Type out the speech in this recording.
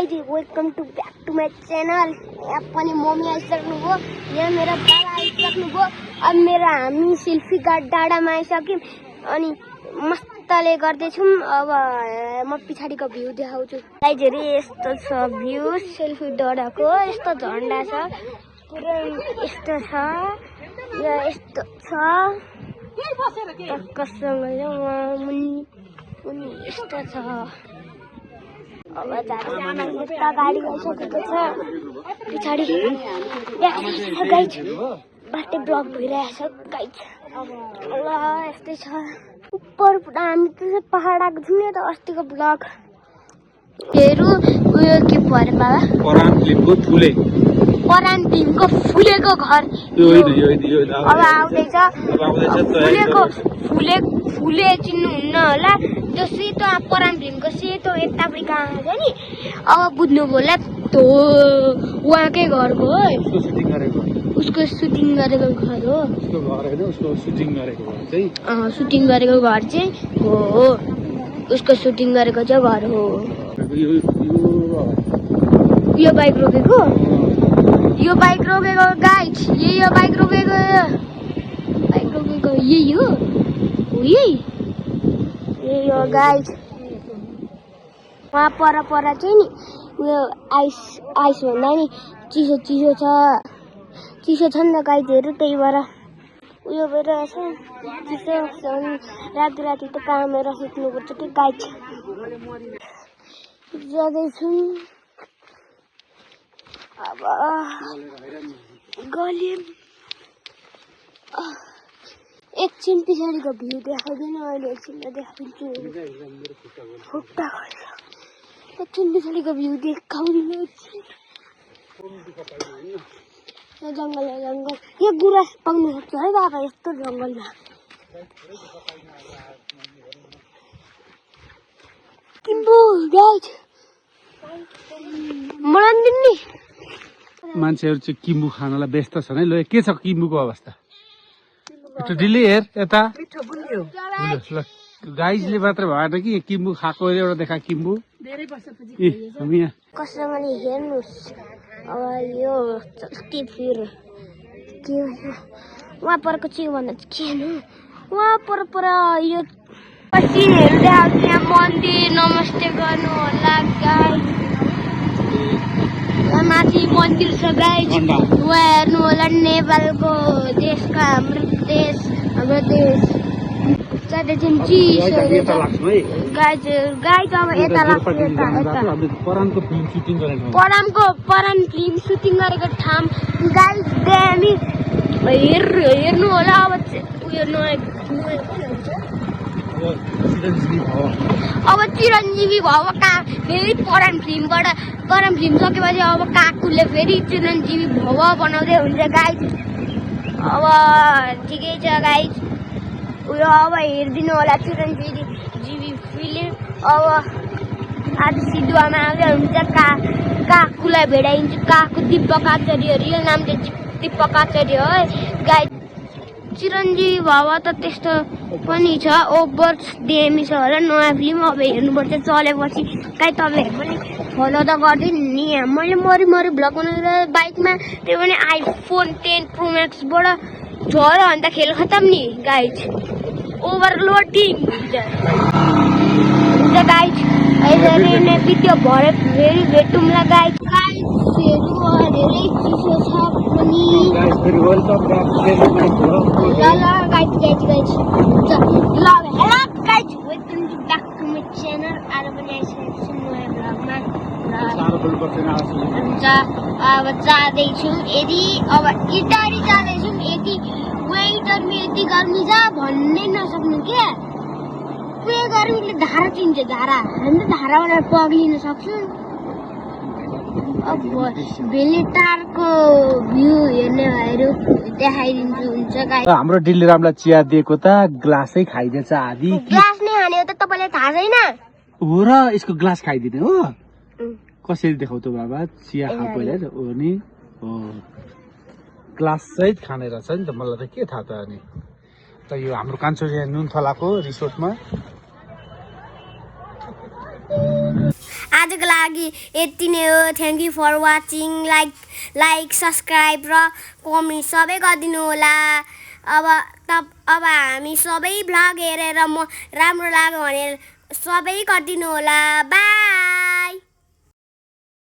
Guys welcome to back to my channel. यहाँ पनि mummy आइसक्नुभयो, यहाँ मेरो बाबा आइसक्नुभयो। अब मेरो हामी सेल्फी गार्ड डाँडामा आइसक्यौँ अनि मस्तले गर्दैछौँ। अब म पछाडिको भ्यू देखाउँछु। गाइज हेरी यस्तो छ भ्यू सेल्फी डाँडाको, यस्तो झन्डा छ पुरै यस्तो छ, यहाँ यस्तो छ टक्कसँगले वहाँ मुनि यस्तो छ। अब यता गाडी आइसकेको छ, पछाडि गाइज बाटै ब्लक भइरहेछ गाइज। ल यस्तै छ उपर हामी त्यसै पहाड आएको छौँ नि त अस्तिको ब्लक हेरु उयो के पो अरे बाबा परान फिल्मको फुलेको घर अब आउँदैछ। फुले चिन्नुहुन्न होला, त्यो सेतो परान फिल्मको सेतो यतापट्टि कहाँ छ नि, अब बुझ्नुभयो होला त्यो उहाँकै घर हो, उसको सुटिङ गरेको घर हो। सुटिङ गरेको घर चाहिँ हो, उसको सुटिङ गरेको चाहिँ घर हो। यो बाइक रोकेको गाइज, यो बाइक रोकेको यही हो, यही हो गाइज। वहाँ पर चाहिँ नि उयो आइस भन्दा नि चिसो छ नि त गाइजहरू, त्यही भएर उयो भइरहेछ चिसो छ। राति त कामहरू सुत्नुपर्छ कि गाइज। जाँदैछौँ अब गल्यौँ। एकछिन पछाडिको भ्यू देखाउँदैन अहिले, एकछिनमा देखाउँछु। खुट्टा एकछिन पछाडिको भ्यू देखाउँदिन। जङ्गल यो गुराँस पाउनु सक्छ है बाबा यस्तो जङ्गलमा। किम्बु गाइज मलाई दिन्नी मान्छेहरू चाहिँ किम्बु खानलाई व्यस्त छन् है। ल के छ किम्बुको अवस्था? मिठो डिली हेर यता ल, गाइजले मात्र भएन कि किम्बु खाएको एउटा देखा किम्बु कसैले हेर्नुहोस्। अब यो के फेरि के वहाँ परको चाहिँ भन्दा के हेर्नु, वहाँ पर यो सिनहरू देखाउँछ। यहाँ मन्दिर नमस्ते गर्नु होला गाइज, यहाँ माथि मन्दिर छ गाइज। वहाँ हेर्नु होला नेपालको देशका हाम्रो देश जाँदैछौँ चिसो गाइज। अब यता लाग्छ, परान फिल्म सुटिङ गरेको ठाउँ गाइज दामी हेर्नु होला। अब चिरञ्जीवी भव कहाँ फेरि परान फिल्म सकेपछि अब काकुले फेरि चिरञ्जीवी भव बनाउँदै हुन्छ गाइज। अब ठिकै छ गाइज, उयो अब हेरिदिनु होला चिरञ्जीवी फिल्म। अब आज सिद्धुवामा आउँदै हुन्छ काकुलाई भेटाइन्छ। काकु दीपक आचार्य, रियल नाम चाहिँ दीपक आचार्य हो गाइज। चिरञ्जीवी भव त त्यस्तो पनि छ, ओभर डेमी छ होला नयाँ फिल्म। अब हेर्नुपर्छ चलेपछि। गाइज तपाईँहरू पनि फलो त गरिदिनु नि। मैले मरि भ्लग बनाउँदा बाइकमा, त्यो पनि आइफोन 10 प्रो म्याक्सबाट झऱ्यो भने त खेल खतम नि गाइज, ओभरलोडिङ हुन्छ गाइज। अहिले नै भिडियो भरे फेरि भेटौँला गाइज। गाइजहरू धेरै चिसो छ पनि। गाइज हुन्छ। ल hello guys welcome to back to my channel. आज पनि आइसकेको छु नयाँ भ्लगमा हुन्छ। अब जाँदैछौँ यदि, अब इटारी जाँदैछौँ यदि वेटरमा यति गर्मी छ भन्नै नसक्नु क्या। उयो गर्मीले धारा चिन्छ, धारा हामी त धाराबाट पग्लिन सक्छौँ। अब भेलेटारको भ्यू हेर्ने भएर देखाइदिन्छु हुन्छ गाइस। हाम्रो डिल्लीरामलाई चिया दिएको त ग्लासै खाइदिएछ आधी। ग्लास नै खाने हो त तपाईँलाई थाहा छैन हो र? यसको ग्लास खाइदिने हो? कसरी देखाउ त बाबा? चिया खा पहिला हो नि, हो ग्लास सहित खाने रहेछ नि त। मलाई त के थाहा त। अनि त यो हाम्रो कान्छो नुनथलाको रिसोर्टमा आजको लागि यति नै हो thank you for watching like subscribe र कमेन्ट सबै गरिदिनु होला अब हामी सबै भ्लग हेरेर म राम्रो लाग्यो भने सबै गरिदिनु होला बाई